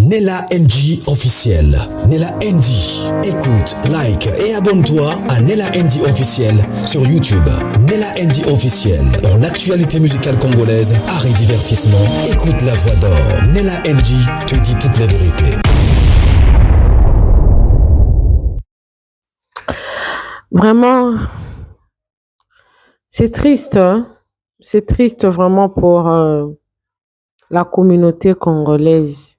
Nella NG officiel. Nella NG. Écoute, like et abonne-toi à Nella NG officiel sur YouTube. Nella NG officiel. Pour l'actualité musicale congolaise, art et divertissement, écoute la voix d'or. Nella NG te dit toute la vérité. Vraiment, c'est triste. Hein? C'est triste vraiment pour la communauté congolaise.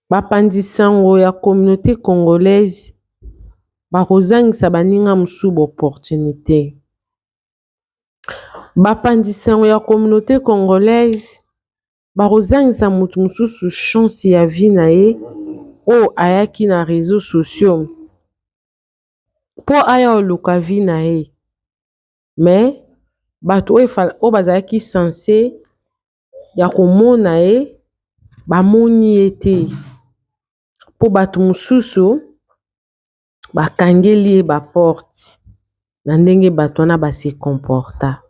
Bapanzi sango ya communauté congolaise bakozangisa baninga mosusu ba opportunité. Bapanzi sango ya communauté congolaise bakozangisa moto mosusu chance ya vie na ye oyo ayaki na réseaux sociaux mpo aya koluka vie na ye. Mais bato oyo bazalaki sense ya komona ye bamoni ye te mpo bato mosusu bakangeli ye ba porte na ndenge bato wana ba se comporta.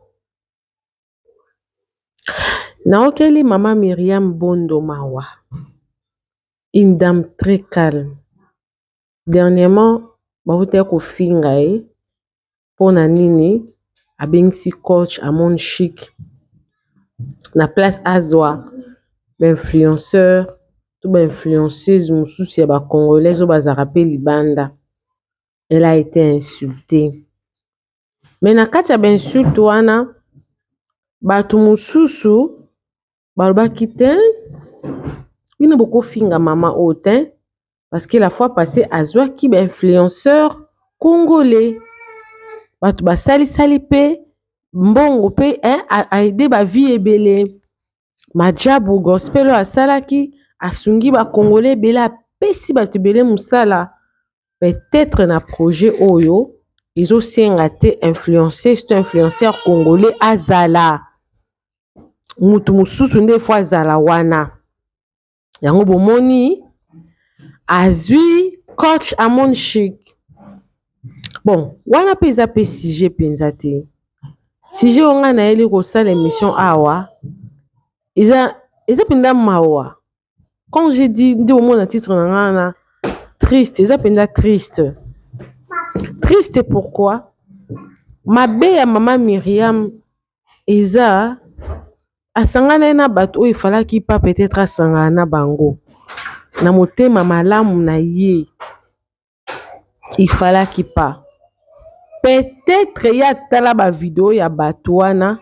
Naokeli mama Myriam Bondo mawa, une dame très calme. Dernièrement bawutaki kofinga ye mpona nini abengisi coach Amon Chic na place azwa ba influenceur to ba influenceuse mosusu ya ba congolaise oyo bazalaka mpe libanda. Elle a été insultée. Mais na kati ya ba insulte wana bato mosusu balobaki te bino bokofinga mama oyo te parce que la fois passée azwaki ba influenceur congolais bato basalisali mpe mbongo mpe aide ba vie ebele. Majabu gospel oyo asalaki asungi ba congolais ebele apesi bato ebele mosala. Peut-être na projet oyo ezosenga te influenceuse to influenceur congolais azala mutu mosusu nde fo azala wana. Yango bomoni azwi coach Amon Chic. Bon wana mpe eza mpe sujet mpenza te. Sujet oyo ngai nayeli kosala émission awa eza mpenza mawa. Quand j'ai dit nde omona titre na ngai wana triste, eza mpenza triste. Triste pourquoi? Mabe ya mama Myriam eza asangana ye na bato oyo efalaki pa peut-être asangana na bango na motema malamu na ye ifalaki pa peut-être ye atala ba vidéo ya bato wana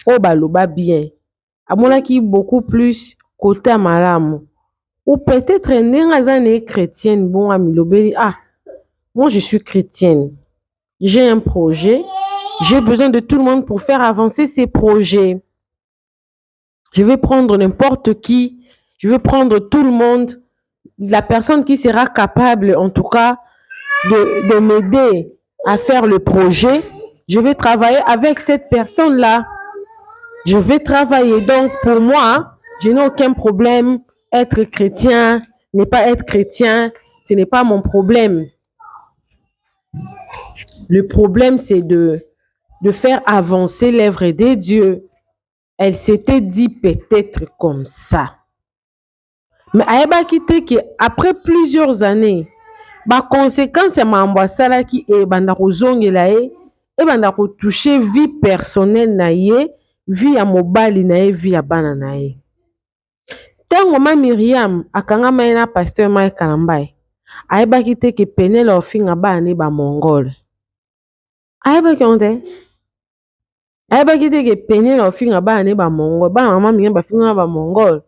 oyo baloba bien amonaki beaucoup plus côté ya malamu ou peut-être ndenge aza na ye chrétienne bongo amilobeli ah moi je suis chrétienne, j'ai un projet, j'ai besoin de tout le monde pour faire avancer ces projets. Je vais prendre n'importe qui, je vais prendre tout le monde, la personne qui sera capable en tout cas de m'aider à faire le projet, je vais travailler avec cette personne-là. Je vais travailler. Donc pour moi, je n'ai aucun problème. Être chrétien, ne pas être chrétien, ce n'est pas mon problème. Le problème, c'est de faire avancer l'œuvre de Dieu. Elle s'était dit peut-être comme ça. Mais ayebaki te ke après plusieurs années, ba conséquences ya makambo asalaki ebanda kozongela ye, ebanda kotouche vie personnelle na ye, vie ya mobali na ye, vie ya bana na ye. Ntango mama Myriam akangama ye na pasteur Mike Kalambay, ayebaki te ke Peniel ofinga bana ne ba mongole. Ayebaki yango te. Ayebaki te ke Peniel ofinga bana ne ba mongole. Bana mama Myriam bafingaka ba mongole.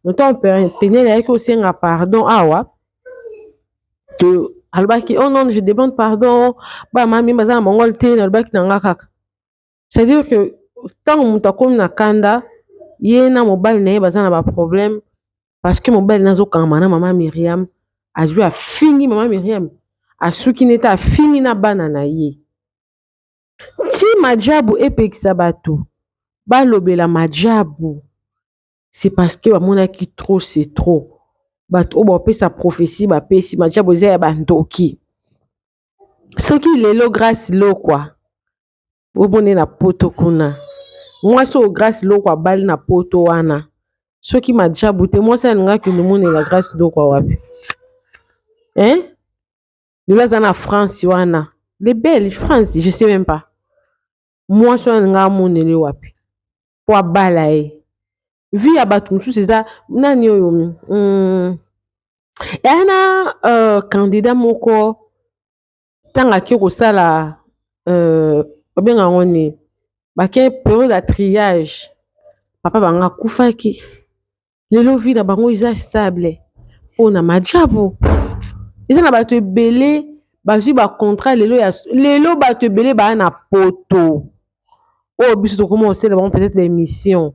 Ntango Peniel ayaki kosenga pardon awa, ke alobaki oh non je demande pardon, bana mama Myriam baza na mongole te, nalobaki na nga kaka. C'est-à-dire que ntango moto akomi na kanda, ye na mobali na ye baza na ba problème parce que mobali na azokangama na mama Myriam, azwi afingi mama Myriam, asuki nete afingi na bana na ye. Ti majabu epekisa bato balobela majabu, c'est parce que bamonaki trop c'est trop. Bato oyo bapesa prophétie bapesi majabu eza ya bandoki. Soki lelo Grâce Lokwa omoni na poto kuna, mwasi oyo Grâce Lokwa abali na poto wana, Soki majabu te, mwasi alingaki komonela Grace Dokwa wapi? Hein? Lelo aza na France wana. Les belles France, je sais même pas. Mwasi wana alinga amonele wapi? Po abala ye. Vie ya bato mosusu eza nani oyo eya na candidat moko ntango ake kosala babenga yango nini, bake période ya triage, papa bango akufaki. Lelo vie na bango eza stable mpona majabu. Eza na bato ebele bazwi bacontrat lelo ya lelo, bato ebele baya na poto oyo biso tokóma kosala bango peut-être baémission.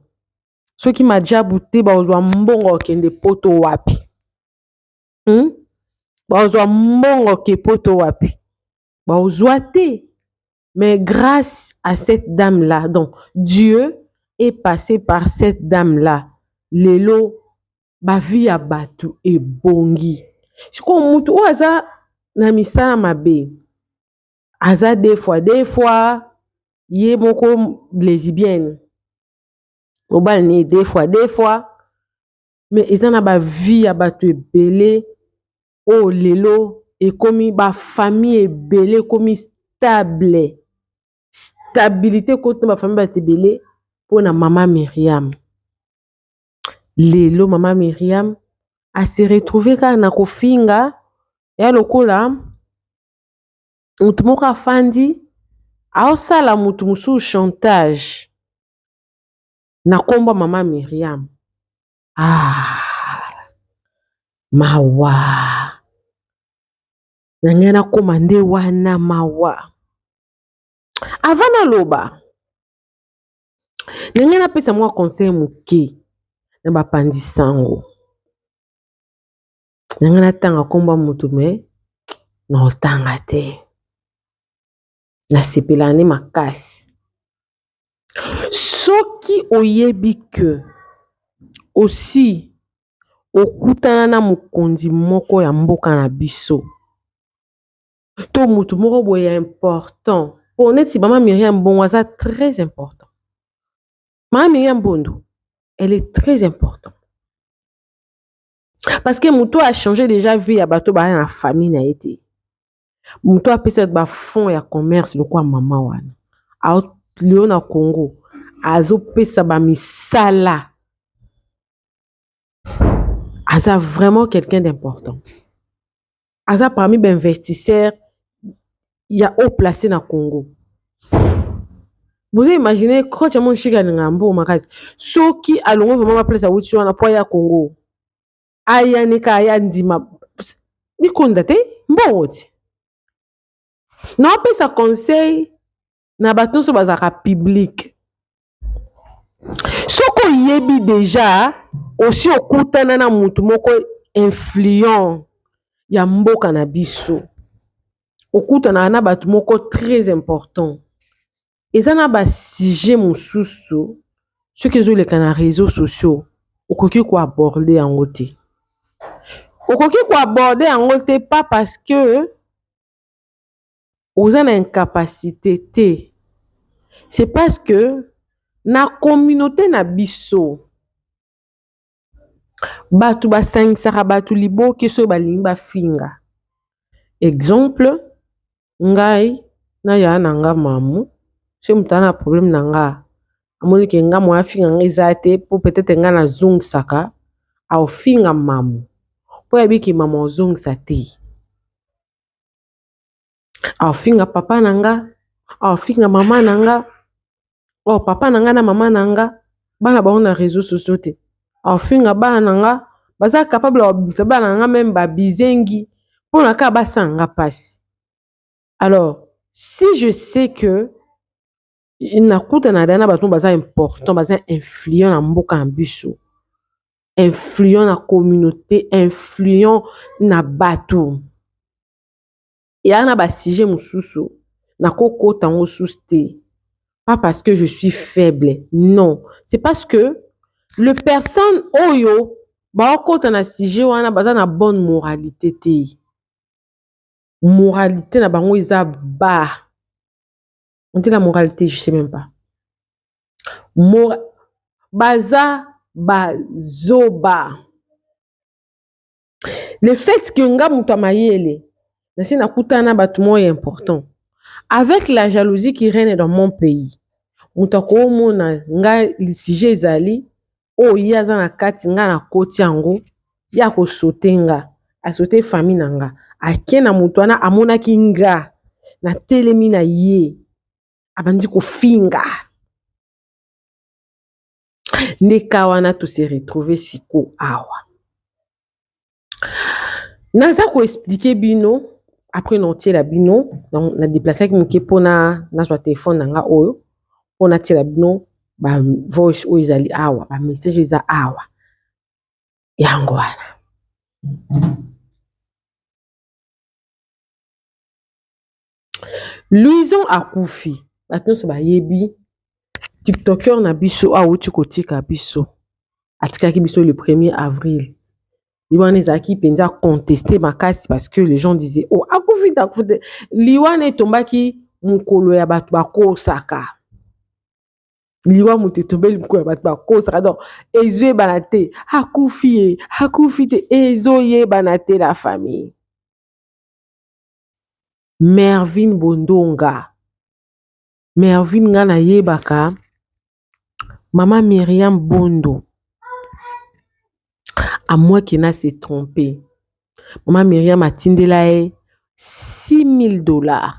Soki majabu te, bazwa mbongo okende poto wapi? Bazwa mbongo ke poto wapi? Bazwa te. Mais grâce à cette dame là, donc Dieu est passé par cette dame là, lelo bavie ya bato ebongi. Sikoyo mutu oyo aza na misala mabe, aza deux fois deux fois, ye moko lesbienne, mobali ne deux fois deux fois, mais eza na bavie ya bato ebele oyo lelo ekomi, bafamille ebele ekomi stable, stabilité ekoti na bafamille bato ebele mpona mama Miriam. Lelo mama Miriam ase retrouve kaka na kofinga ya lokola motu moko afandi aosala motu mosusu chantage na nkombo mama Miriam. Ah, mawa na ngai nakóma nde wana. Mawa. Avant naloba, ndenge napesa mwa conseil moke na bapanzi sango na ngai, natanga nkombo ya motu me na otanga te, nasepelaka nde makasi. Soki oyebi ke osi okutana na mokonzi moko ya mboka na biso to motu moko boye ya important, po neti mama Miriam Bongo aza très important, mama Miriam Bondo, elle est très important parce que moto a changé déjà vie ya bato baya na famille na ye te. Moto apesa bafonds ya commerce lokola mama wana lelo na Congo, azopesa bamisala, aza vraiment quelqu'un d'important, aza parmi bainvestisseur ya haut placé na Congo. Bozo imagine coach ya Monshika alingaka mbongo makasi. Soki alongwe vraiment baplace awuti wana po aya Congo, ayanika aya ndima likonda te, mbongo ti. Naopesa conseil na bato nyonso bazalaka public: soki oyebi déjà osi okutana na motu moko influent ya mboka na biso, okutanaka na bato moko très important, eza na basujet mosusu soki ezoleka na réseaux sociaux, okoki koaborder yango te. Okoki koaborder yango te, pas parce que oza na incapacité te, c'est parce que na communauté na biso bato basangisaka bato liboke soki balingi bafinga. Exemple, ngai na yaya na nga mamu, soki moto aza na problème na nga, amoni ke nga moya afinga nga eza te, po peut-être nga nazongisaka, aofinga mamu mpo ayebi ke mamu azongisa te. Aofinga papa na nga, aofinga mama na nga. Oh, papa na nga na mama na nga bana bango na réseaux sociaux te, aofinga bana na nga. Baza capable ya kobimisa bana na nga même babizengi mpona kaka basala nga mpasi. Alors si je sais que nakutana da na bato baza important, baza influent na mboka na biso, influent na communauté, influent na bato, eya na basujet mosusu nakokota yango susu te. Pas parce que je suis faible, non, c'est parce que le personne oyo baokota na sujet wana baza na bonne moralité te, moralité na bango eza bas. On dit la moralité, je sais même pas. Baza Bazoba. Le fait que nga moto ya mayele nasi nakutana na bato moko ya important avec la jalousie qui règne dans mon pays, moto akomona nga sujet ezali oyo ye aza na kati, nga nakoti yango, ye akosote nga, asote famille na nga, ake na moto wana amonaki nga natelemi na ye, abandi kofinga. Nde ka wana tose retrouve siko awa. Naza koexpliquer bino après naotiela bino. Na déplaçaki moke mpona nazwa telefone na nga oyo mpo natiela bino ba voice oyo ezali awa, ba message eza awa. Yango wana Louison akufi, bato nyonso bayebi tiktoker na biso awuti kotika biso, atikaki biso le 1er avril. Liwa wana ezalaki mpenza contesté makasi parce que les gens disaient: "Oh, akufi te, akufi te." Liwa wana etombaki mokolo ya bato bakosaka. Liwa moto etombeli mokolo ya bato bakosaka, donc ezoyebana te akufi ye, akufi te, ezoyebana te. La famille Mervine Bondonga, Mervine, nga nayebaka mama Miriam Bondo, à moins que na se trompe. Mama Miriam atindela ye 6000 $,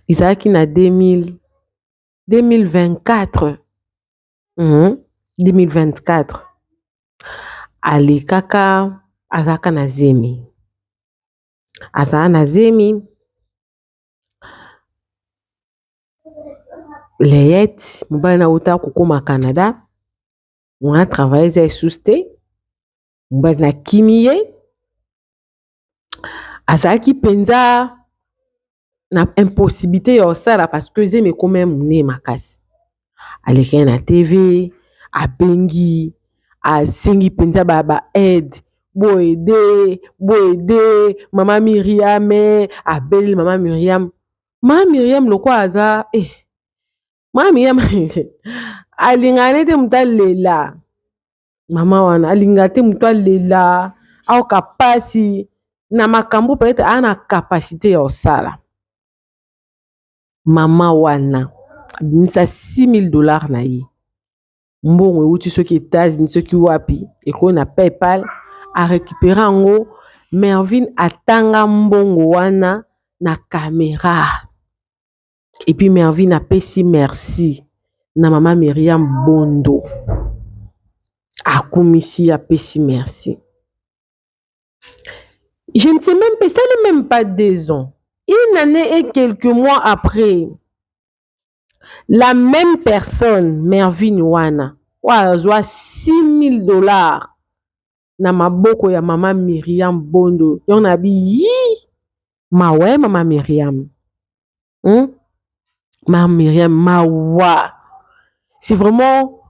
ezalaki na 2000, 2024, 2024. Alekaka, azalaka na zemi, azala na zemi. Leyete mobali na uta kokóma Canada, mwana travail eza lisusu te, mobali nakimi ye. Azalaki mpenza na impossibilité ya kosala parce que zemi ekómi monene makasi. Aleki na TV, abengi, asengi mpenza ba aide, boaider, boaider mama Miriam. Abeli mama Miriam. Mama Miriam lokola aza mama Miriam alingaka nete moto alela. Mama wana alingaka te moto alela, aoka pasi na makambo peut-être aa na capacité ya kosala. Mama wana abimisa 6000 $ na ye, mbongo euti soki États-Unis, soki wapi, ekoyi na PayPal, arécupérer yango. Mervine atanga mbongo wana na caméra et puis Mervine apesi merci na mama Miriam Bondo, akumisi, apesi merci. Je ne sais même pas, ça n'est même pas 2 ans, une année et quelques mois après, la même personne, Mervine wana oyo azwa 6000 $ na maboko ya mama Miriam Bondo, yango na bi yi mawa ya mama Miriam, Mama Miriam, mawa. C'est vraiment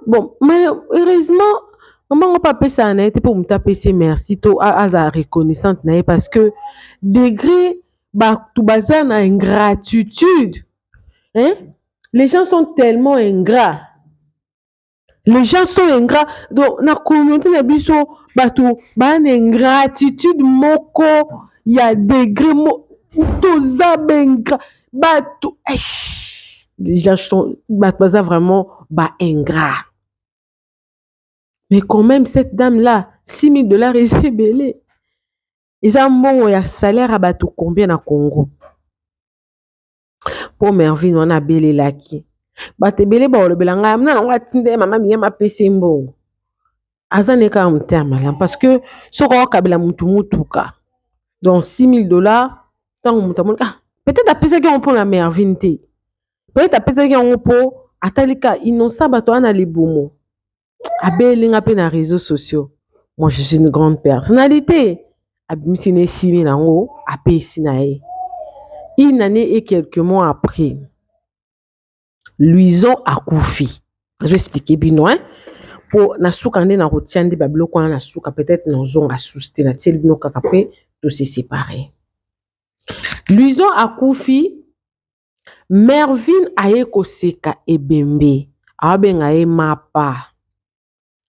bon, mais heureusement mama ngo mpe apesaka na ye te mpo moto apesi merci to azala reconnaissante na ye, parce que degré bato baza na ingratitude, hein? Les gens sont tellement ingrats, les gens sont ingrats. Donc na communauté na biso bato baa na ingratitude moko ya degré mo toza baingrat bato. Les gens sont, bato baza vraiment baingrat. Mais quand même, cette dame là, 6000 $ eza ebele, eza mbongo ya salaire ya bato combien na Congo? Mpo Mervine wana abelelaki bato ebele, balobela ngai na nango, atinda ye mama Miyama, apesi ye mbongo. Aza ne kaka motema malamu parce que soki aokabela mutu mutuka, donc 6000 $, ntango moto amoni, ah, peut-être apesaki yango mpona Mervine te, peut-être apesaki yango mpo atali ka innocent bato wana libumu. Abelinga mpe na réseaux sociaux. Moi, je suis une grande personnalité. Abimisi na esimi nango, apesi na ye. Une année et quelques mois après, Louison akufi. Nazo expliquer bino, hein, mpo na suka nde na kotia nde babiloko wana na suka, peut-être nazonga susu te, natieli bino kaka mpe tose séparer. Louison akufi, Mervine aye koseka ebembe. Aobenga ye mapa,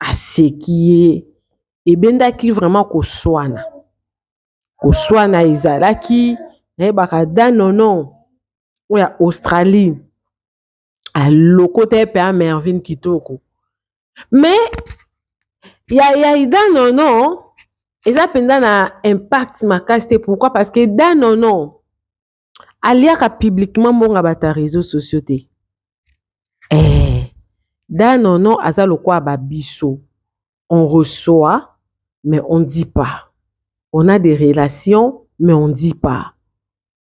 aseki ye, ebendaki vraiment koswana. Koswana ezalaki, nayebaka Danono oyo ya Australie alokota ye mpe Mervine kitoko. Mais ya Danono eza mpenza na impact makasi te. Pourquoi? Parce que Danono aliaka publiquement mbongo ya bato ya réseaux sociaux te. Danono aza lokola babiso, on reçoit mais on dit pas, on a des relations mais on dit pas,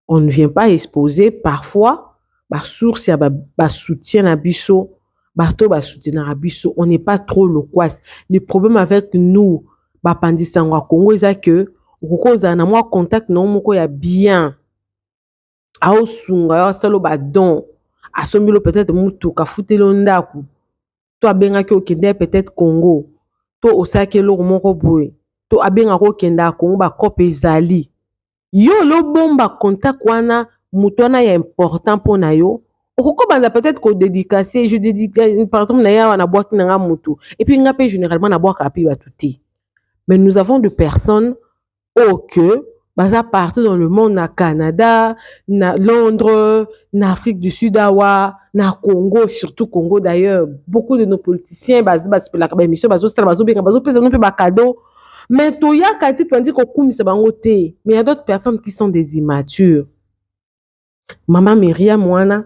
on ne vient pas exposer parfois basource ya basoutien na biso, bato basoutenaka biso. On n'est pas trop loquace. Le problème avec nous bapanzi sango ya Congo eza ke okoki kozala na mwa contact na yo moko ya bien, aosunga yo, asala badon, asombeli peut-être mutuka, afuteli yo ndako, to abengaki okende peut-être Congo, to osalaki eloko moko boye, to abengaka okende ya Congo, bakope ezali yo olobomba contact wana, moto wana ya important mpona yo. Okoki kobanda peut-être kodédicace. Je dédicace par exemple na ye awa, nabwaki na nga motu, et puis nga mpe généralement nabwakaka mpe bato te, mais nous avons de personnes oyo que baza partout dans le monde, na Canada, na Londres, na Afrique du Sud awa, na Congo, surtout Congo. D'ailleurs, beaucoup de nos politiciens basepelaka baémission bazosala, bazobenga, bazopesa bino mpe bacadeau, mais toyaka te, tobandi kokumisa bango te. Mais il y a d'autres personnes qui sont des immatures. Mama Miriam wana,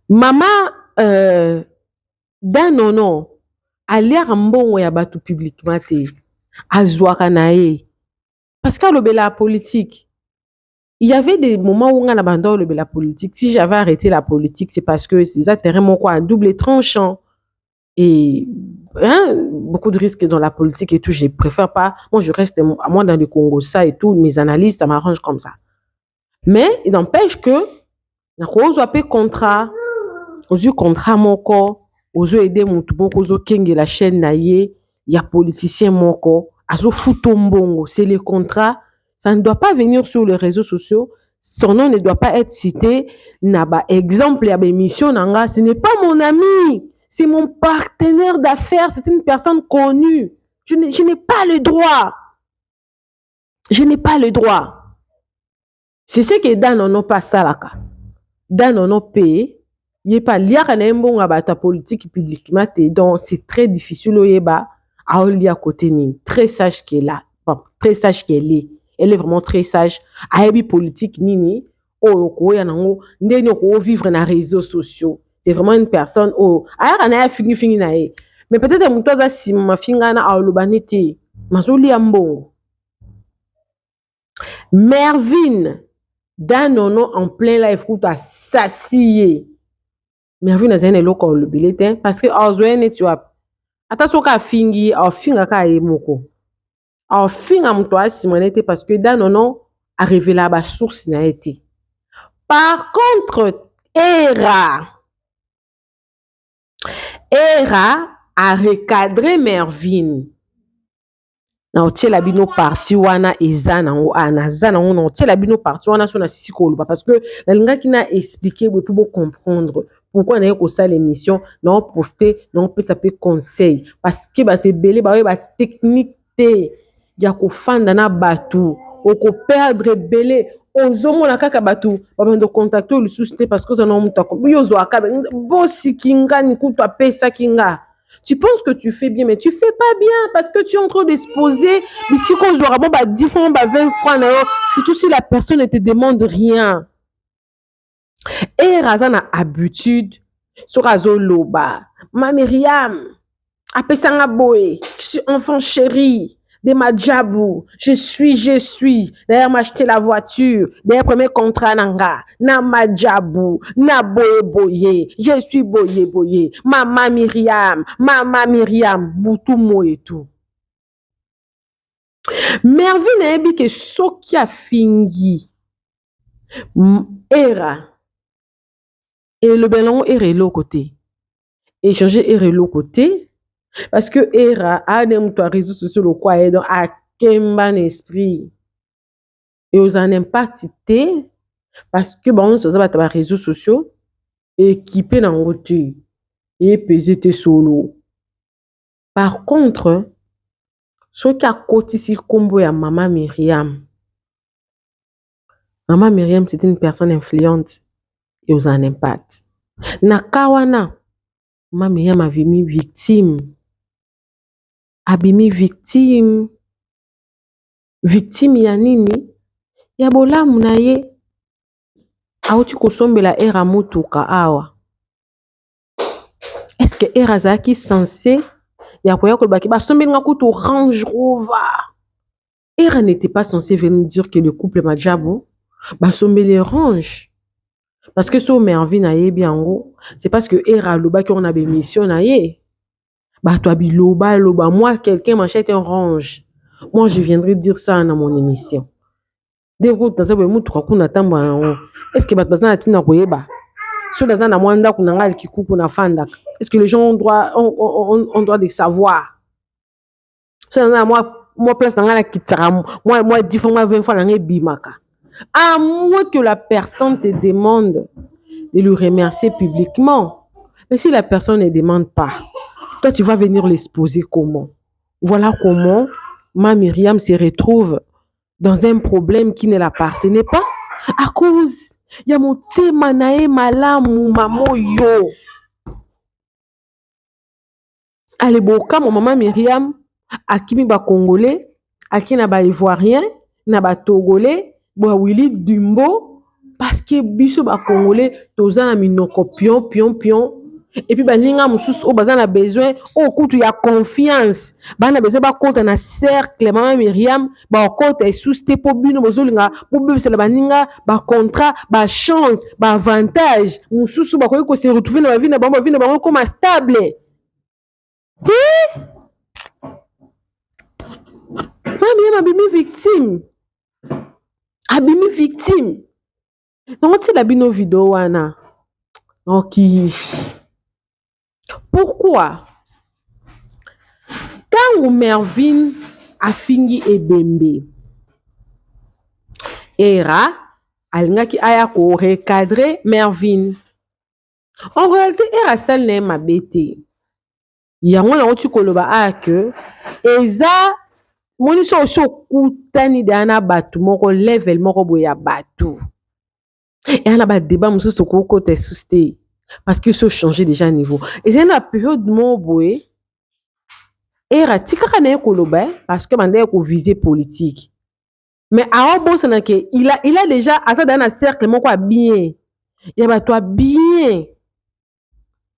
mama Danono aliaka mbongo ya bato publiquement te, azwaka na ye parce qu'alobela politique. Il y avait des moments où nga na banda olobela politique. Si j'avais arrêté la politique, c'est parce que c'est un terrain moko à double tranchant et, hein, beaucoup de risques dans la politique et tout. Je préfère pas. Moi, je reste à moi dans le Congo, ça et tout, mes analyses, ça m'arrange comme ça. Mais il n'empêche que nakozwa mpe contrat, ozwi contrat moko, ozoaider motu moko, ozokengela chaîne na ye ya politicien moko, azofuta mbongo. C'est le contrat, ça ne doit pas venir sur les réseaux sociaux, son nom ne doit pas être cité na baexemple ya baémission na nga. Ce n'est pas mon ami, c'est mon partenaire d'affaires, c'est une personne connue. Je n'ai pas le droit, je n'ai pas le droit. C'est ce que Danono mpe asalaka. Danono mpe ye mpe aliaka na ye mbongo ya bato ya politique publiquement te. Donc c'est très difficile oyeba aolia côté nini. Très sage qu'elle a, bon, très sage qu'elle est, elle est vraiment très sage. Ayebi politique nini oyo okoya nango, ndeni okovivre na réseaux sociaux. C'est vraiment une personne oyo ayaka na ye afingifingi na ye, mais peut-être moto aza nsima mafinga wana aoloba nete mazolia mbongo. Mervine Danono, en plein live kutu asasi ye. Mervine azali na eloko alobele te parce que azwa ye neti wapi? Ata soki afingi ye, afingaka ye moko, afinga moto asima ne te parce que Danono arevelaka basource na ye te. Par contre, Era arecadre Mervine. Na otiela bino partie wana, eza nango a naza nango, na otiela bino partie wana so nasisi koloba, parce que nalingaki na expliquer boye mpo bocomprendre pourquoi naye kosala émission. Na oprofite na opesa mpe conseil parce que bato ebele baoyeba technique te ya kofanda na bato. Okoperdre ebele, ozomona kaka bato babanda contacte oyo lisusu te parce que oza na moto yo ozwaka bosiki ngani kutu apesaki nga. Tu penses que tu fais bien, mais tu fais pas bien parce que tu es en train d'exposer bisika ozwaka bo ba 10 francs, ba 20 francs na yo, surtout si la personne ne te demande rien. Ere aza na habitude, soki azoloba ma Miriam apesanga boye, je suis enfant chéri de Madjabou, je suis d'ailleurs m'acheter la voiture, d'ailleurs premier contrat na nga na Madjabou na boye boye, je suis boye boye, mama Miriam, mama Miriam butu moye tout. Mervine ayebi ke soki afingi Era, elobela yango Era eloko te, échange Era eloko te, parce que Era ane moto ya réseau sociaux lokwa ye, donc akemba na esprit e ozala na impact te parce que bango nyonso baza bato ya baréseaux sociaux. Ekipe nango te, epese te solo. Par contre, soki akotisi nkombo ya mama Myriam, mama Myriam c'est une personne influente et ozala na impact. Na ka wana, mama Myriam abimi victime, abimi victime. Victime ya nini? Ya bolamu na ye. Awuti kosombela Era motuka awa. Est-ce que Era azalaki censé ya koya kolobaki basombeli nga kutu Range Rover? Era n'était pas censé venir dire que le couple Maajabu basombeli Range. Parce que so Mervin ayebi yango, c'est parce que Era alobaki yango na bémission na ye. Bato ya biloba loba, moi quelqu'un m'achète un Range, moi je viendrai dire ça dans mon émission. Nde kutu naza boye, mutuka kuna tambola yango, est ce que bato baza na ntina koyeba soki naza na mwa ndako na ngai kikuku nafandaka? Est ce que les gens ont droit de savoir soki naza na mwa place na ngai nakitisaka mwa 10 fois, mwa 20 fois na ngai ebimaka? À moins que la personne te demande de lui remercier publiquement. Mais si la personne ne demande pas, toi tu vas venir l'exposer comment? Voilà comment ma Myriam se retrouve dans un problème qui ne l'appartenait pas à cause ya motema na ye malamu. Mama oyo ale bokamwa, mama Myriam akimi Bacongolais, aki na Baivoirien, na Batogolais, bawili Dumbo, parce que biso Bacongolais toza na minoko pion pion pion. Et puis baninga mosusu oyo baza na besoin oyo kutu ya confiance, baa na besoin bakɔta na cercle mama Myriam, bakɔta esusu te, mpo bino bozolinga bobebisela baninga bacontrat, bachance, baavantage mosusu. Bakoki kose retrouver na bavie na bango, bavie na bango ekóma stable. Eh? Mama Myriam abimi victime, abimi victime. Nango tiela bino video wana. Ok, pourquoi ntango Mervin afingi ebembe, Era alingaki aya korecadrer Mervin? En réalité, Era asali na ye mabe te. Yango nauti koloba aya ke eza moni so osi okutani deya na bato moko, level moko boye ya bato, eya na badébat mosusu okokota esusu te, parce que so changer déjà niveau. Ezali na période moko boye, Era tikaka na ye koloba parce que bandaki koviser politique, mais aobosana ke il a déjà aza deya na cercle moko ya bien, ya bato ya bien,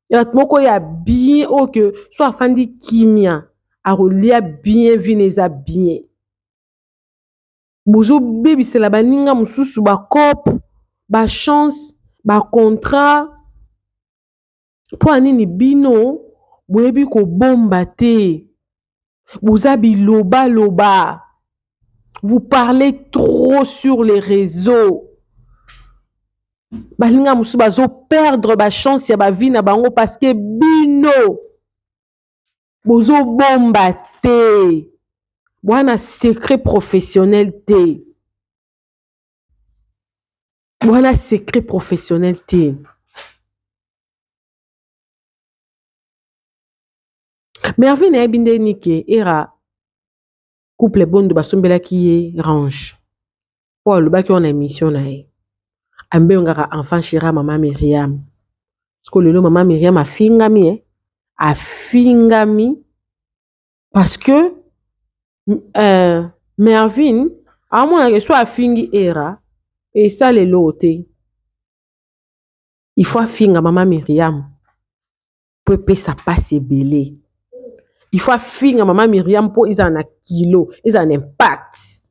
ya bato moko ya bien, oyo ke so afandi kimia, akolia bien, vine eza bien. Bozobebisela baninga mosusu bacope, bachance, bacontrat. Mpo ya nini bino boyebi kobomba te? Boza bilobaloba, vous parlez trop sur les réseaux. Baninga mosusu bazoperdre bachance ya bavie na bango parce que bino bozobomba te, bwana secret professionnel te, bwana secret professionnel te. Mervin nayebi ndeni ke Era, couple Bondo basombelaki ye Range, mpo alobaki wana émission na ye, ambengaka enfant chéri mama Myriam. Parce lelo mama Myriam afingami, afingami parce que Mervin aomonaka so afingi Era, esala eloko te. Il faut afinga mama Myriam mpo epesa mpasi ebele. Il faut afinga mama Myriam mpo ezala na kilo, ezala na impact.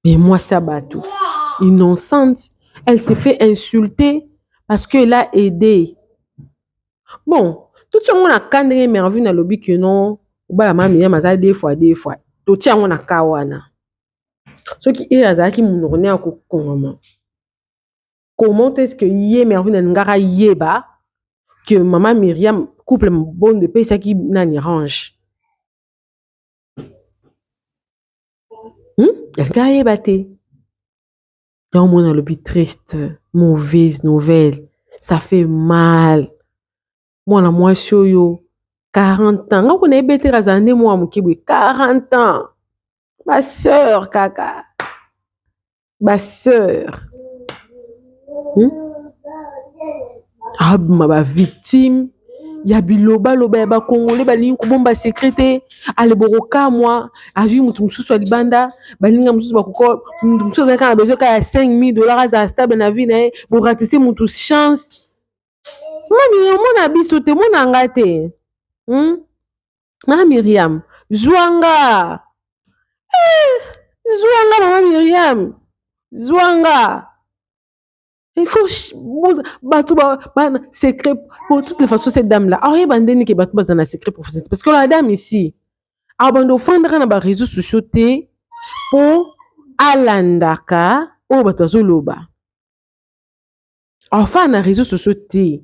Mais mwasi ya bato innocente, elle s'est fait insulter parce qu'elle a aidé. Bon, totia yango na ka ndenge Mervin alobi ke non, obala mama Myriam aza deux fois deux fois. Totia yango na ka wana. Soki ye azalaki monoko ne ya kokongama, comment est-ce que ye Mervin alingaka yeba que mama Myriam, couple Bondo epesaki nani Range? Alingaka yeba te. Yango mona alobi triste, mauvaise nouvelle. Ça fait mal. Mwana mwasi oyo 40 ans, nga ko nayebi te azala nde mwana moke boye 40 ans. Ba sœur kaka. Ba sœur. Abima ba victime ya bilobaloba ya bakongole balingi kobomba secret te. Ale bokokamwa azwi motu mosusu ya libanda, balinga mosusu bakoko, motu mosusu azalaki na besoin kaka ya 5000 $ azala stable na vie na ye, boratise motu chance. Mami, omona biso te, omona nga te. Mama Miriam, zwanga. Zwanga mama Miriam. Zwanga. Il faut bato ba secret pour toutes les façons. Cette dame là aoyeba ndeni ke bato baza na secret professionnel, parce que la dame ici abanda ofandaka na ba réseaux sociaux te mpo alandaka oyo bato bazoloba. Afanda na réseaux sociaux te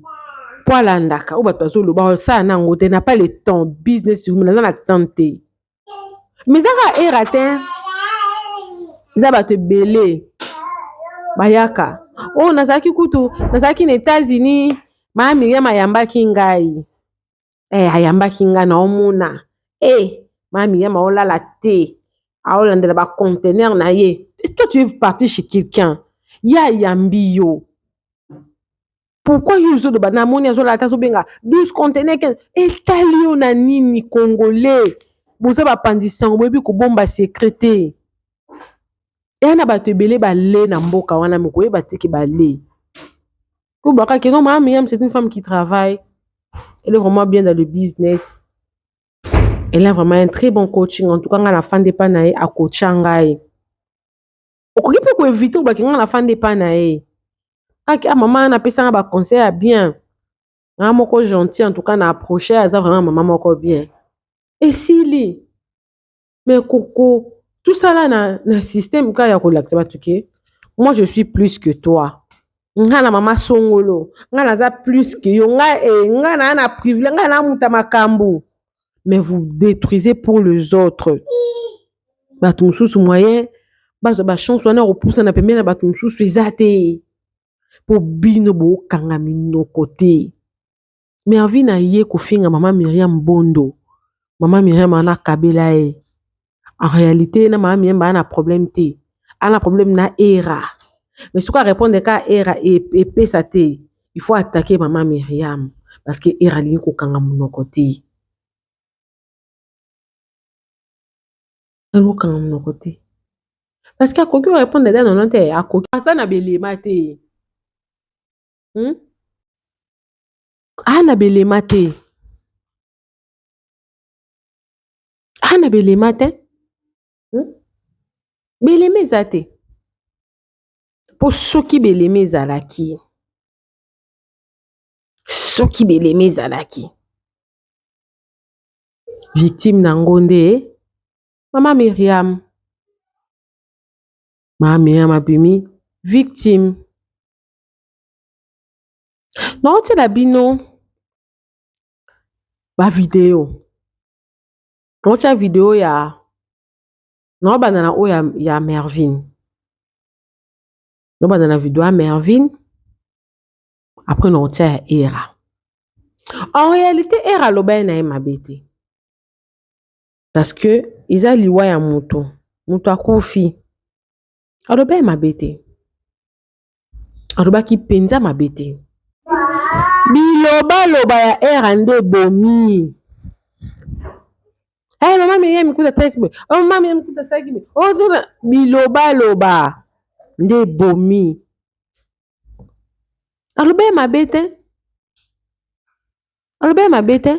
mpo alandaka oyo bato bazoloba. Osala na yango te, na pas le temps. Business woman aza na temps te. Mais eza kaka era te, eza bato ebele bayaka. Oyo nazalaki kutu, nazalaki na États-Unis, Mama Miriam ayambaki ngai. Ayambaki ngai, naomona Mama Miriam aolala te, aolandela ba conteneur na ye. Toi, tu es parti chez quelqu'un, ye ayambi yo, pourquoi yo ozoloba namoni azolala te, azobenga 12 conteneur 15? Etali yo na nini? Congolais boza bapanzi sango, boyebi kobomba secret te. Eya na bato ebele bale na mboka wana, mokoyeba te ke bale kobaka. Non, Mama Miriam, c'est une femme qui travaille, elle est vraiment bien dans le business, elle a vraiment un très bon coaching. En tout cas, nga nafandi epa na ye, akocha ngai. Okoki mpe koevite kobaki nga nafandi epa na ye kaka. Ah, mama wana apesanga ba conseil ya bien, nga moko gentil. En tout cas, na approche, aza vraiment mama moko bien. Esili. Mais koko tosala na système kaka ya kolakisa bato ke moi, je suis plus que toi. Nga na mama songolo, nga naza plus que yo, nga nga naa na privilège, nga na muta makambo. Mais vous détruisez pour les autres. Bato mosusu, moyen bazwa ba chance wana kopusana pembeni na bato mosusu eza te, mpo bino bokanga minoko te. Mervi na ye kofinga Mama Miriam Bondo, Mama Miriam wana akabela ye. En réalité, na Mama Miriam baa na problème te, ana problème na era. Mais soki arépondre kaka era, epesa te. Il faut attaquer Mama Miriam parce que era alingi kokanga monoko te, alingi kokanga monoko te parce que akoki korépondre da nono te, akoki, aza na belema te, Aa na belema te, aa na belema te, Belema eza te, mpo soki belema ezalaki, soki belema ezalaki, victime nango nde Mama Miriam. Mama Miriam abimi victime. Naotiela bino ba vidéo, naotia vidéo ya, naobanda na oyo ya Mervine. Naobanda na vidéo ya Mervine, après naotia ya era. En réalité, era aloba ye na ye mabe te, parce que eza liwa ya moto, moto akufi. Aloba ye mabe te, alobaki mpenza mabe te. Bilobaloba ya era nde ebomi. Hey, Mama Miriam kuta asalaki boye, oh, Mama Miriam kuta asalaki boye, oh, bilobaloba nde ebomi. Aloba ye mabe te, aloba ye mabe te,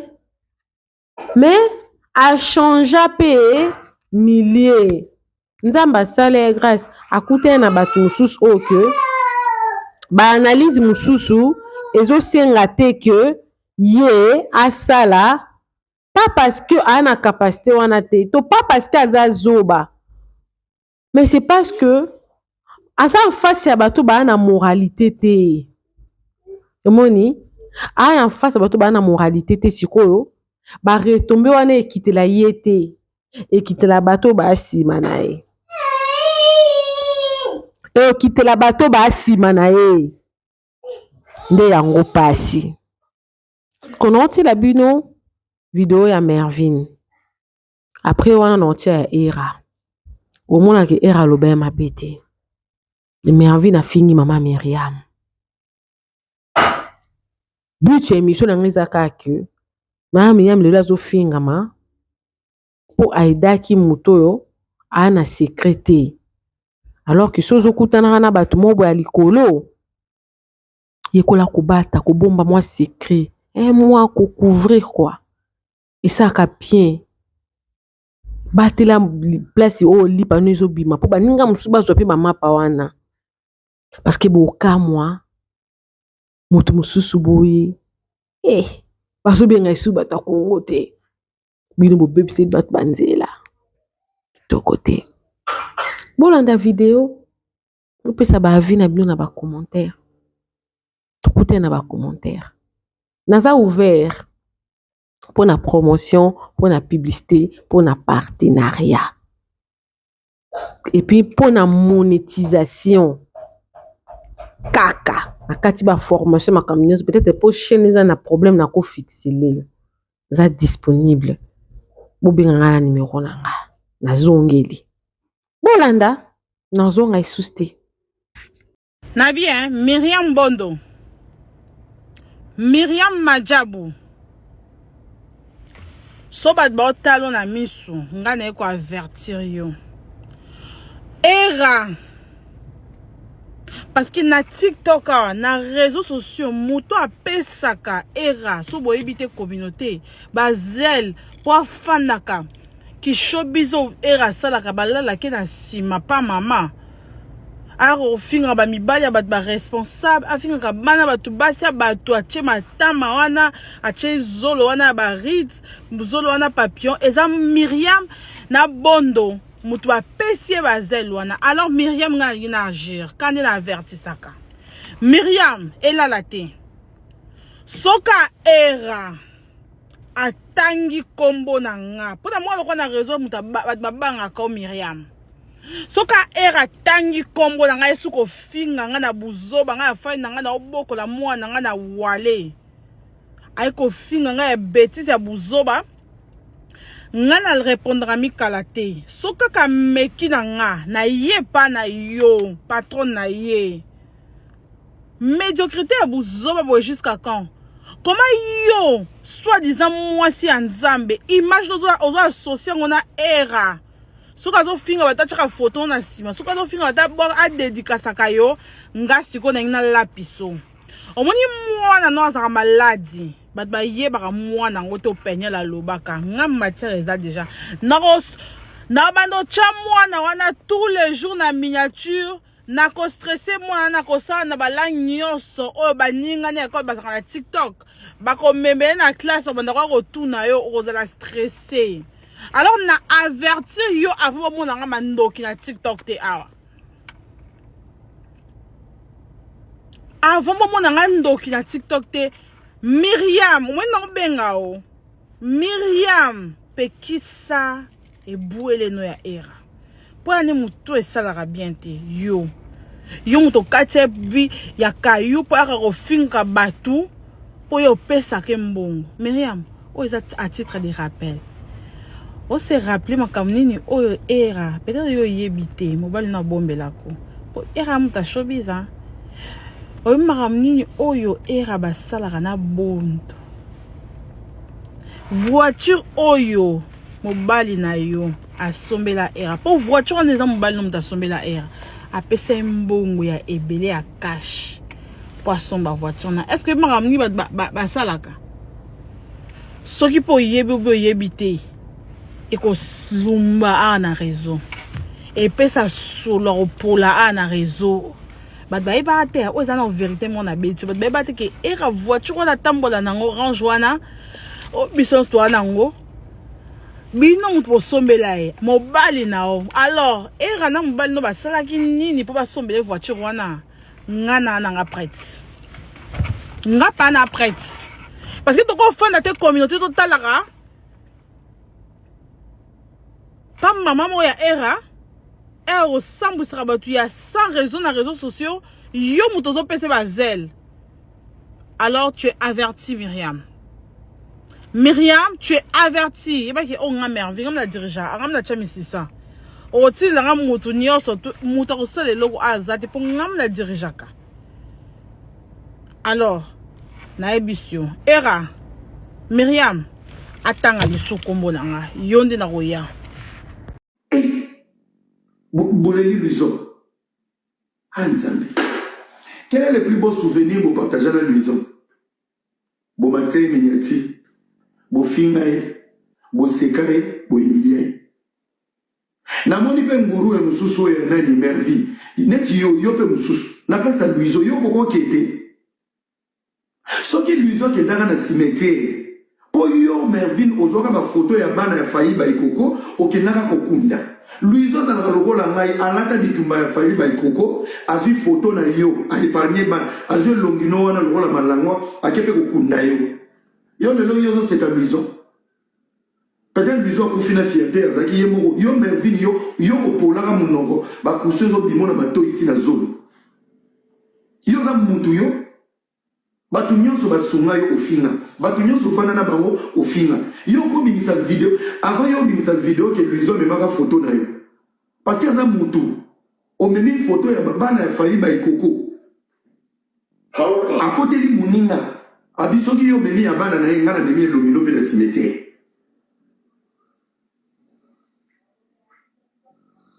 mais achangea mpe milieu. Nzambe asala ye grâce, akutani na bato mosusu oyo ke ba analyse mosusu ezosenga te ke ye asala. Pas parce que aa na capacité wana te, to pas parce que aza zoba, mais c'est parce que aza en face ya bato baa na moralité te. Omoni, aa en face ya bato baa na moralité te. Sikoyo ba retombées wana ekitela ye te, ekitela bato baa nsima na ye, ekitela bato baa nsima na ye. Nde yango pasi. Ko naotiela bino video ya Mervine. Après wana naotia ya Era. Omonaka Era aloba ya mabe te. Mervine afingi mama Myriam. But ya émission na ngai eza kaka que mama Myriam lelo azofingama mpo aidaki moto oyo aa na secret te. Alors que soki ozokutanaka na bato moko boye ya likolo, yekola kobata, kobomba mwa secret, un mois ko couvrir quoi. Esalaka bien. Batela place oyo lipa no ezobima mpo baninga mosusu bazwa mpe bamapa wana. Parce que bokamwa moto mosusu boye eh, bazobenga lisusu bato ya Congo te. Bino bobebiseli bato banzela. Kitoko te. Bolanda video, bopesa ba avis na bino na ba commentaire. Tokutana na ba commentaire. Naza ouvert mpona promotion, mpona publicité, mpona partenariat. Et puis mpona monétisation. Kaka na kati ba formation makambo nyonso peut-être po chaîne eza na problème na kofixe lelo. Eza disponible. Bobenga nga na numéro na nga. Nazongeli. Bolanda nazonga lisusu te. Na bien Myriam Bondo, Myriam Majabu, so bato baotalo na misu nga naye ko avertir yo era parce que na TikTok awa na réseaux sociaux moto apesaka era so boyebi te communauté bazele po afandaka Kishobiz oyo era asalaka balalake na nsima pa mama ayaka kofingaka bamibali ya bato baresponsable afingaka bana bato basi ya bato atie matama wana atie zolo wana ya baride zolo wana papillon eza miriam na bondo moto bapesi ye bazele wana alors miriam ngai nalingi na agir ka nde na avertisaka miriam elala te soka era atangi kombo na nga mpo na mwa lokola na réseau moto bato babangaka o Myriam soki aere atangi kombo na ngai esuki kofinga ngai na buzoba ngai afandi na ngai na obokola mwana na ngai na wale aye kofinga ngai ya betise ya buzoba ngai na repondaka mikala te soki kaka meki na nga na ye pa na yo patron na ye Mediocrite ya buzoba boye jusqu'à quand? Comment yo soit disant mwasi ya Nzambe image ozo ozo associer ngo na era soki azofinga bato atiaka foto na nsima soki azofinga bato adedikasaka yo nga sikoyo nangi nalapiso omoni mwana no azalaka maladi bato bayebaka mwana yango te openiel alobaka nga matière eza deja nako nabanda otya mwana wana tous les jours na miniature Nako stresse mwana nako sala na ba langue nionso oyo baninga na ecole bazalaka na tiktok bako memele na classe babanda koya kotuna yo okozala stresse alors na avertir yo avant bomona nga mandoki na tiktok te awa avant bomona nga ndoki na tiktok te Myriam omoni nakobenga o Myriam pekisa Ebuele no ya era. Pona nini mutu esalaka bien te yo. Yo moto okati vie ya kayu po aka kofinga batu po yo opesaka mbongo. Myriam, oyo eza à titre de rappel. O se rappeler makambo nini oyo era peut-être yo oyebi te mobali no abombelako. Po era moto ya showbiz hein. Oyebi makambo nini oyo era basalaka na bondo. Voiture oyo mobali na yo asombela era po voiture wana eza mobali no moto asombela era apesa ye mbongo ya ebele ya cash po asomba voiture na est ce que makambo nini bato basalaka soki mpo oyebi obi oyebi te ekolumba awa na réseau epesa solo ya kopola awa na réseau bato bayebaka te oyo eza na verité moko na beti bato bayebaka te ke era voiture wana atambola nango range wana biso nyonso toa nango bino moto bosombela ye mobali na yo alors era na mobali no basalaki nini mpo basombela ye voiture wana nga na nanga prête nga pa na prête parce que tokofanda te communauté totalaka pa mama moko ya era era kosambwisaka bato ya sans raison na réseaux sociaux yo moto ozopesa bazele. Alors tu es averti Myriam. Myriam, tu es averti. Yeba ke oh nga merveille, nga na dirija, nga na tia misisa. Otindela nga mutu nyonso, mutu akosala eloko aza te po nga na dirijaka. Alors, nayebisi yo, Era, Myriam, atanga lisusu kombo na nga, yo nde nakoya. Eh, boleli Luison. Ah Nzambe. Quel est le plus beau souvenir bo partager na Luison? Bomatisa ye miniature, bofinga ye, boseka ye, bohumilia ye. Namoni mpe nguruwe mosusu oyo ya nani Mervi, neti yo, yo mpe mosusu na place ya Luizo, yo okoki okende. Soki Luizo akendaka na cimetière po yo Mervine ozwaka ba photo ya bana ya Fayi Baikoko okendaka kokunda. Luizo azalaka lokola ngai alata bitumba ya Fayi Baikoko azwi photo na yo a epargne bana azwi elongi no wana lokola malangwa ake pe kokunda yo. Yo lelo yo ozoseka Luizo? Peut-être Luizo akufi na fierté azalaki ye moko. Yo Mervine yo yo opolaka munoko ba kusu ezo bimo na matoyi ti na zolo. Yo oza mutu yo Bato nyonso basunga yo ofinga, bato nyonso ofanda na bango ofinga. Yo okobimisa video avant yo obimisa video ke Luizo amemaka photo na yo. Parce que aza mutu. Omemi photo ya bana ya Fally Baikoko. Akoteli muninga abi soki yo omemi ya bana na ye nga namemi elongi no mpe na cimetière.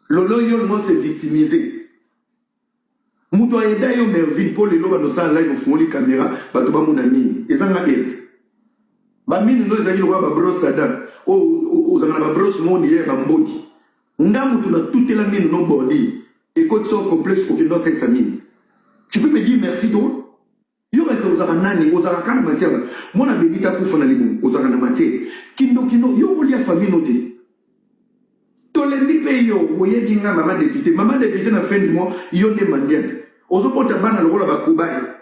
Lolo yo olingo se victimiser. Mutu aida yo Mervine po lelo bando osala live ofungoli camera bato bamona nini eza nga aide ba minu no ezalaki lokola ba brosse à dents oyo ozalaka na ba brosse moko nile ya ba mbodi nga mutu na tutela minu no bordure ekotisa yo complexe okende osalisa minu tu peux me dire merci toi Yo kanisa ozalaka nani? Ozalaka kaka na matière? Mwana Benita akufa na libumu, ozalaka na matière? Kindoki no, yo okolia famille no te. Tolembi pe yo, boyebi nga mama depute, mama depute na fin du mois yo nde mendiante. Ozobota bana lokola ba cobaye.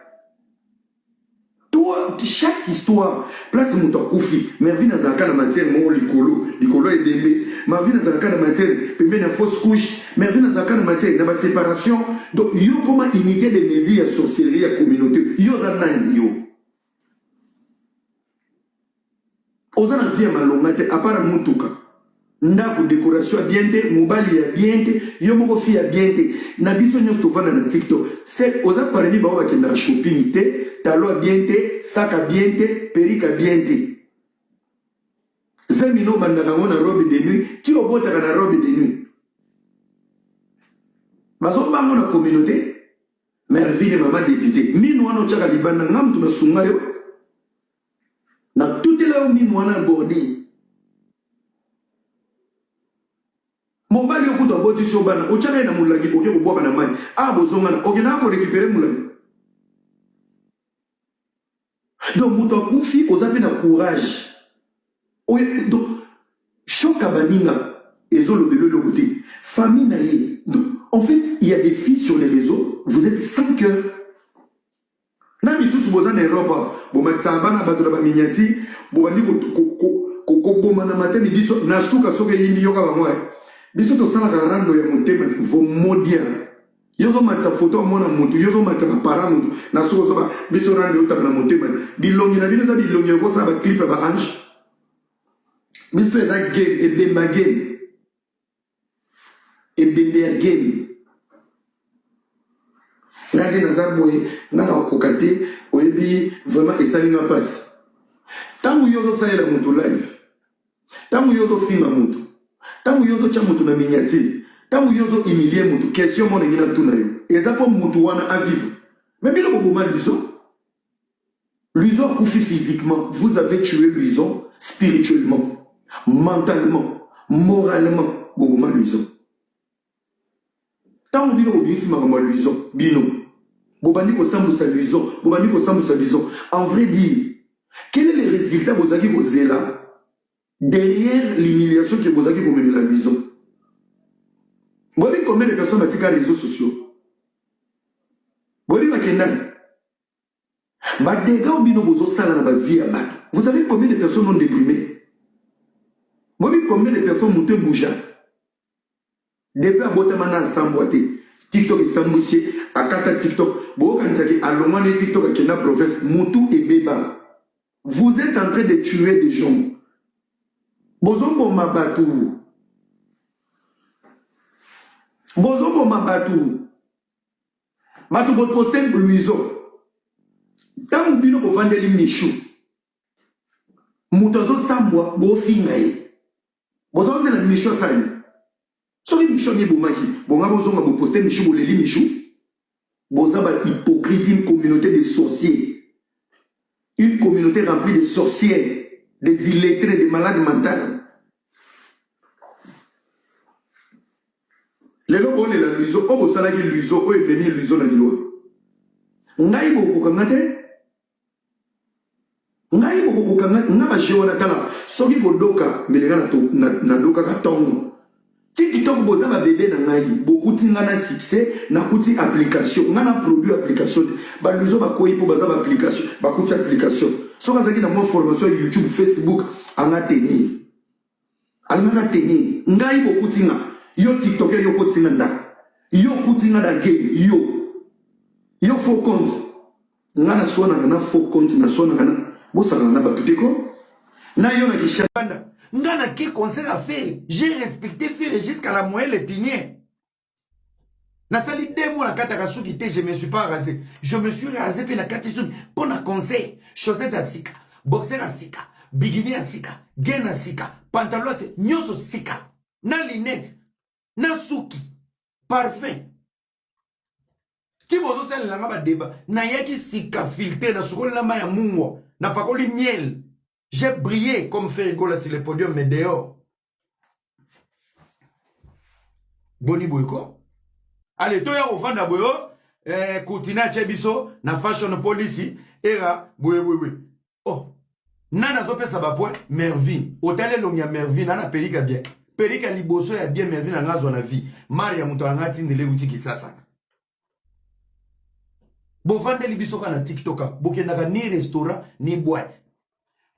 Toi, chaque histoire, place moto akufi, Mervine azalaka na matière moko likolo, likolo ya ebembe. Mervine azalaka na matière pembeni ya fausse couche. Mervine azalaka na matière na ba séparation. Donc yo koma unité de mesure ya sorcellerie ya communauté. Yo oza nani yo? Oza na vie ya malonga te à part mutuka. Ndako decoration ya bien te, mobali ya bien te, yo moko fille ya bien te. Na biso nyonso tovanda na TikTok. Se oza parmi bango bakendaka shopping te, talo ya bien te, sac ya bien te, perruque ya bien te. Zemi no obandaka yango na robe de nuit, ti obotaka na robe de nuit. Bazobango na communauté. Mervine mama depute, minu wana otiaka libanda nga mutu nasunga yo. Na tutela yo minu wana bordure. Mobali yo kutu abotisi yo bana, otiaka ye na molangi oke kobwaka na mayi. Awa bozongana, okendaka ko recuperer molangi? Donc moto akufi oza pe na courage. Oyo donc choc ya baninga ezolobela eloko te. Famille na ye. Donc en fait, il y a des filles sur les réseaux, vous êtes sans cœur. Na misusu boza na Europe awa, bomatisaka bana bato na ba miniature, bobandi kobomana matin midi soir, na suka soki eyindi yoka bango eh. Biso tosalaka rando ya motema te, vos maudiens. Yo ozomatisa photo ya mwana mutu, yo ozomatisa ba parents mutu, na suka ozoba biso rando eutaka na motema. Bilongi na bino eza bilongi ya kosala ba clip ya ba ange. Biso eza game, ebemba game. Ebembe ya game. Nga nde naza boye, nga nakokoka te, oyebi vraiment esali nga pasi. Tango yo ozosalela mutu live, tango yo ozofinga mutu, tango yo ozotia mutu na miniature, tango yo ozo humilier mutu, question moko nalingi natuna yo, eza po mutu wana a vivre? Mais bino boboma Luizo. Luizo akufi physiquement, vous avez tue Luizo spirituellement, mentalement, moralement, boboma Luizo. Tango bino bobimisi makambo ya Luizo, bino bobandi kosambusa Luizo, bobandi kosambusa Luizo. En vrai dire, quel est le résultat bozalaki kozela derrière l'humiliation que bozalaki komemela Luizo? Boyebi combien de personnes batika réseaux sociaux? Boyebi bakendani? Ba degats oyo bino bozo sala na ba vie ya batu. Vous savez combien de personnes ont déprimé? Boyebi combien de personnes mutu ebouja? Depuis abotama na asambwa te. Tiktok esambwisi ye, akata tiktok. Bokanisaki alongwa nde tiktok akenda province, mutu ebeba. Vous êtes en train de tuer des gens. Bozoboma bato. Bozoboma bato. Bato boposte Louison. Ntango bino bovandeli Michou, moto azosambwa bofinga ye. Bozozela Michou asala nini? Soki Michou amibomaki, bonga bozonga boposte Michou, boleli Michou. Boza ba hypocrite, une communauté de sorciers. Une communauté remplie de sorcières, des illettrés, des malades mentales. Lelo bolela Luizo, oyo bosalaki Luizo, oyo ememi Luizo na liwa. Ngai bokokoka nga te. Ngai bokokoka nga nga ba jeu wana tala soki kodoka mbele nga nadokaka tongo. Ti kitoko boza ba bebe na ngai bokuti nga na succès nakuti application nga na produit application te ba Luizo bakwei po baza ba application bakuti application soki azalaki na mwa formation ya YouTube Facebook anga tenir Alingaka tenir ngai bokuti nga yo tiktoker yo okotisi nga ndako yo okuti nga na game yo yo faux compte nga naswanaka na faux compte naswanaka na bosakana na bato te ko na yo na Kinshasa nga na ke concert à Ferre j'ai respecté Ferre jusqu'à la moelle épinière nasali deux mois nakataka suki te je me suis pas rasé je me suis rasé mpe nakati suki mpo na conseil chaussette ya sika boxer ya sika bikini ya sika gaine ya sika pantalon ya sika nyonso sika na lunette na suki parfum ti bozosalela nga badeba nayaki sika filtre nasukoli na mai ya mungwa napakoli miel j'ai brillé comme Ferre sur le podium mais dehors boni boye ko ale toya kofanda boye o eh, coutina atie biso na fashion police era boye boye boye oh nani azopesa bapoint mervine otali elongi ya mervine ana perika bien perika liboso ya bien mervine anga azwa na vie maria moto anga atindela euti kisasa bovandeli biso kaka na tiktok bokendaka ni restaurant ni boîte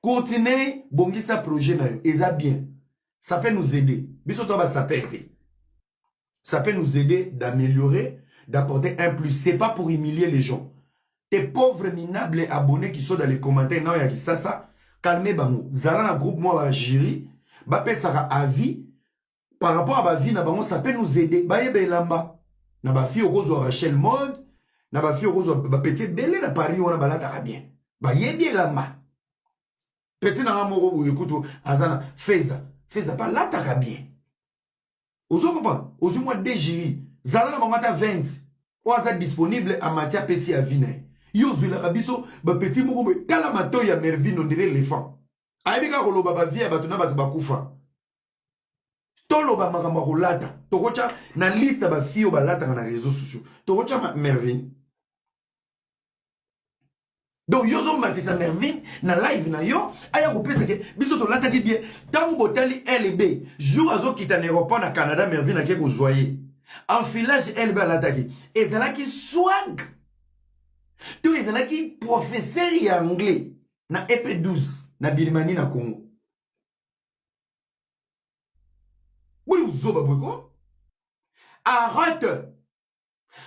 courtiney bongisa projet na yo eza bien ça peut nous aider biso to basaper te ça peut nous aider d'améliorer d'apporter un plus c'est pas pour humilier les gens tes pauvres minables abonnés qui sont dans les commentaires nao ya kisasa calme bango zala na groupe mwa ba jury bapesaka avis par rapport à ba vie na bango ça peut nous aider bayeba elamba na ba fille okozwa Rachel mode na ba fille okozwa ba petit ebele na Paris wana balataka bien bayebi elamba petit na nga moko boye kutu aza na feza feza mpe alataka bien ozo comprendre ozwi mwa de jury zala na bango ata 20 oyo aza disponible amati apesi ya vie na ye yo ozwelaka biso bapeti moko boye tala matoi ya mervine ondire elephant ayebi kaka koloba bavie ya bato na bato bakufa toloba makambo ya kolata tokotya na liste ya bafille oyo balataka na réseau sociaux tokotya mervine donc yo ozomatisa mervine na live na yo aya kopesa ke biso tolataki bien ntango botali lb jour azokita na aéroport na canada mervine ake kozwa ye enfilage lb alataki ezalaki swag to ezalaki professeur ya anglais na ep 12 na birmanie na congo boni buzoba boye ko arrête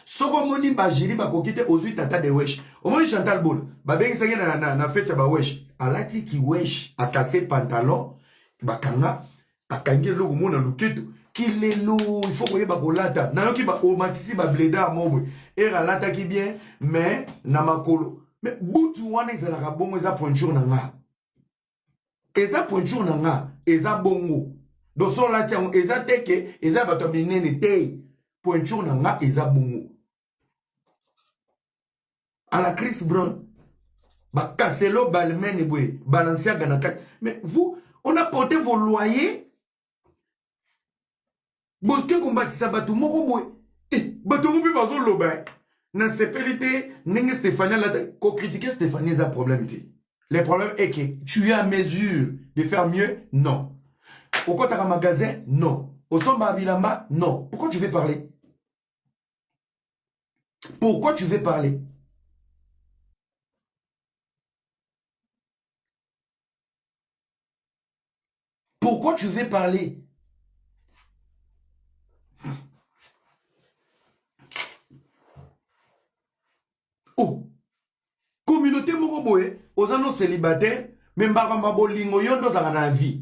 soki omoni bajiri bakoki te ozwi tata de wesh omoni chantal bola babengisaki na, na, na fete ya bawesh alati kiwesh akase pantalon bakanga akangi eloko mona loketo kilelo il faut koyeba kolata nayoki omatisi babledar mobwe ere alataki bien mais na makolo mais butu wana ezalaka bongo eza pointure na nga eza pointure na nga eza bongo donc so olati yango eza te ke eza ya bato ya minene te pointure na nga eza bongo à la Chris Brown bakaselo balmain boye balenciaga na kati mais vous on a porté vos loyers boske kombatisa bato moko boye eh, bato yango mpe bazoloba eh. nasepeli te ndenge stéphanie alata kokritike stéphanie eza problème te le problème est que tu es à mesure de faire mieux non okotaka magasin non osombaka bilamba non pourquoi tu veux parler pourquoi tu veux parler Pourquoi tu veux parler? Oh, communauté moko boye oza no célibataire mais makambo ya bolingo yo nde ozalaka na vie.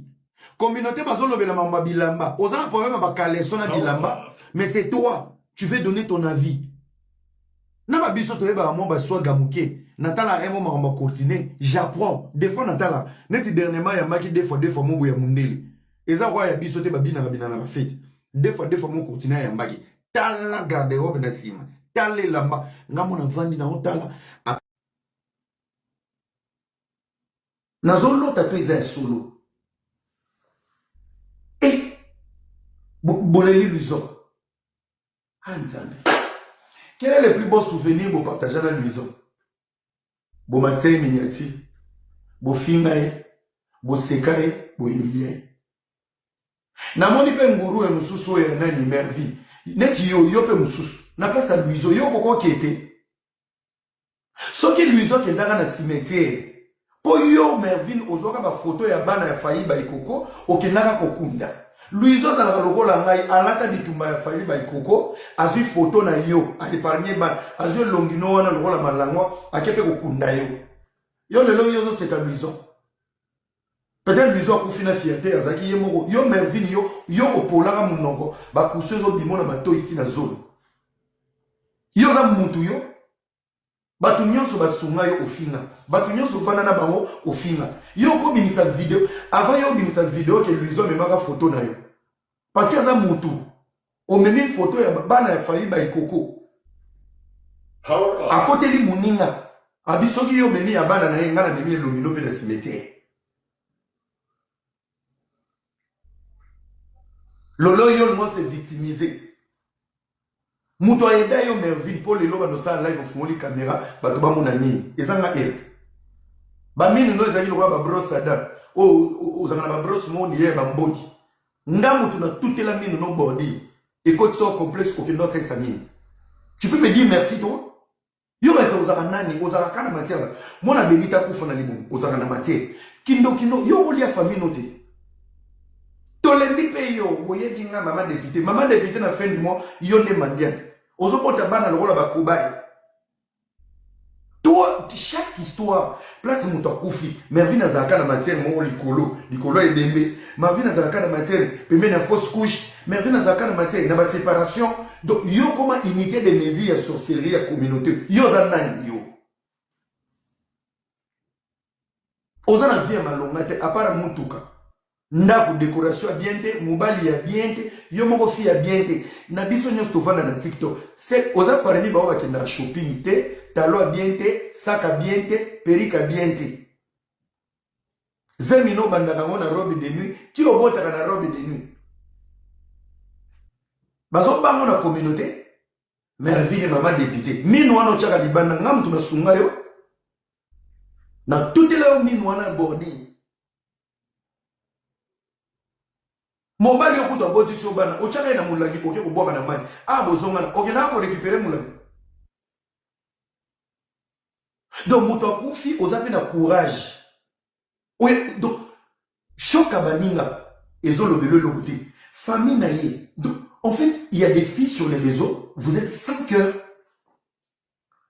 Communauté bazolobela makambo ya bilamba, oza na problème ya bakaleso na bilamba, mais c'est toi tu veux donner ton avis. Na ba biso toyebaka mwa baswaga moke. Natala ye mo makambo ya courtine, j'apprends des fois. Natala neti dernièrement yambaki deux fois deux fois mobo ya mundele, eza kwa ya biso te, babinaka bina na bafete deux fois deux fois mo courtine ayambaki. Tala garde-robe na nsima, tala elamba, nga mona vandi na otala nazolota to eza ya solo. E boleli Luison. Ah Nzambe, quel est le plus beau souvenir bopartage na Luison? Bomatisa ye miniature, bofinga ye, boseka ye, bohumilie ye. Namoni mpe nguruwe mosusu oyo ya nani, Mervi, neti yo, yo mpe mosusu na place ya Luizo, yo okokoki ete soki Luizo akendaka na cimetière mpo yo Mervine ozwaka bafoto ya bana ya Fayi Baikoko, okendaka kokunda Luizo. Azalaka lokola ngai, alata bitumba ya Fayi Baikoko, azwi foto na yo, aépargne bana, azwi elongi no wana lokola malangwa, ake mpe kokunda yo. Yo lelo yo ozoseka Luizo. Peut-être Luizo akufi na fierté, azalaki ye moko. Yo Mervine, yo yo opolaka monoko, bakusu ezobimo na matoi ntina zolo. Yo oza mutu, yo bato nyonso basunga yo, ofinga bato nyonso ofanda na bango, ofinga. Yo okobimisa video avant yo obimisa video ke Luizo amemaka foto na yo parce que aza mutu. Omemi foto ya bana ya Fali Baikoko, akoteli moninga abi soki yo omemi ya bana na ye, ngai namemi elongi no mpe na cimetière. Lolo yo mo se victimiser, moto ayeda yo Mervine mpo lelo bandosala live, ofungoli caméra, bato bamona nini ezanga erte. Baminu no ezalaki lokola babrosse à dents oyo ozanga na babrosse moko niye ya bambodi. Nga moto natutela minu no bordi ekotisa o complexe, okende osalisa minu. Tu peux me dire merci, toi? Yo kanisa ozalaka nani? Ozalaka kaka na matière. Mwana Benita akufa na libumu, ozalaka na matière kindokino. Yo okolia famille no te, tolembi mpe yo. Boyebi nga mama député, mama député na fin du mois yo nde mendiante, ozobota bana lokola bakobaye. Toi, chaque histoire place moto akufi, Mervine azalaka na matière moko likolo likolo ya ebembe. Mervine azalaka na matière pembeni ya fausse couche. Mervine azalaka na matière na baséparation. Donc yo koma unité de mesure ya sorcellerie ya communauté. Yo oza nani? Yo oza na vie ya malonga te, apart mutuka, ndako, décoration ya bien te, mobali ya bien te, yo moko fi ya bien te. Na biso nyonso tovanda na TikTok, se oza parmi bao bakendaka shopping te, talo ya bien te, saka bien te, perika bien te, zemi no obandaka yango na robe de nuit ti obotaka na robe de nuit. Bazobango na communauté. Mervine mama député, minu wana otyaka libanda, nga moto nasunga yo, natutela yo minu wana bordi. Mobali okuta obotisi yo bana, otyaka ye na molangi, oke kobwaka na mai. A bozongana, okendaka korécupérer molangi. Donc moto akufi, oza mpe na courage. Oye, donc shoka baninga ezolobela eloko te, famille na ye. Donc en fait, il y a des filles sur les réseaux, vous êtes sans cœur.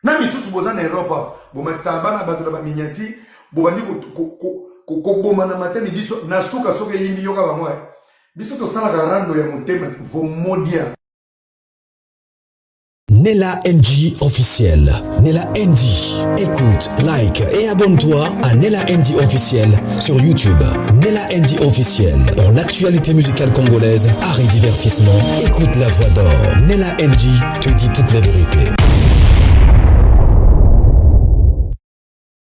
Na misusu boza na Europe awa, bomatisaka bana bato na baminyati, bobandi koboma na matemi biso na suka. Soki eyindi, yoka bango, biso tosalaka rando ya motema vomodia. Nella NG officiel. Nella NG. Écoute, like et abonne-toi à Nella NG officiel sur YouTube. Nella NG officiel. Pour l'actualité musicale congolaise, art et divertissement, écoute la voix d'or. Nella NG te dit toute la vérité.